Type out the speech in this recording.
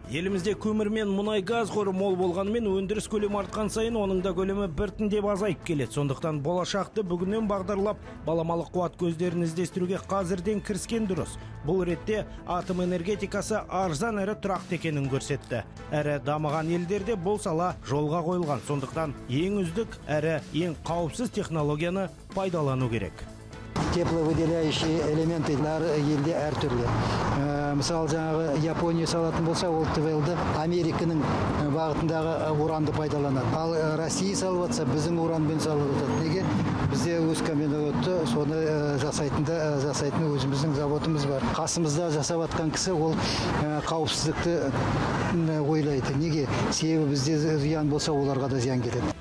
Елімізде көмір мен мұнай газ қоры мол болғанымен, өндіріс көлемі артқан сайын оның да көлемі біртіндеп азайып келеді. Сондықтан болашақты бүгіннен бағдарлап, баламалы қуат көздерін іздестіруге қазірден кіріскен дұрыс. Бұл ретте атом энергетикасы арзан әрі тұрақты екенін көрсетті. Әрі дамыған елдерде бұл сала жолға қойылған. Сондықтан ең үздік әрі ең қауіпсіз технологияны пайдалану керек. Тепловыделяющие элементы әр елде әртүрлі. Мысалы, жаңағы Япония салатын болса, ол ТВЛ-ді Американың бағытындағы уранды пайдаланады. Ал Россия салып жатса, біздің уранмен салып жатады. Неге? Бізде өз комбинатты, соны жасайтын өзіміздің заводымыз бар. Қасымызда жасап жатқан кісі ол қауіпсіздікті ойлайды. Неге? Себебі бізде зиян болса, оларға да зиян келеді.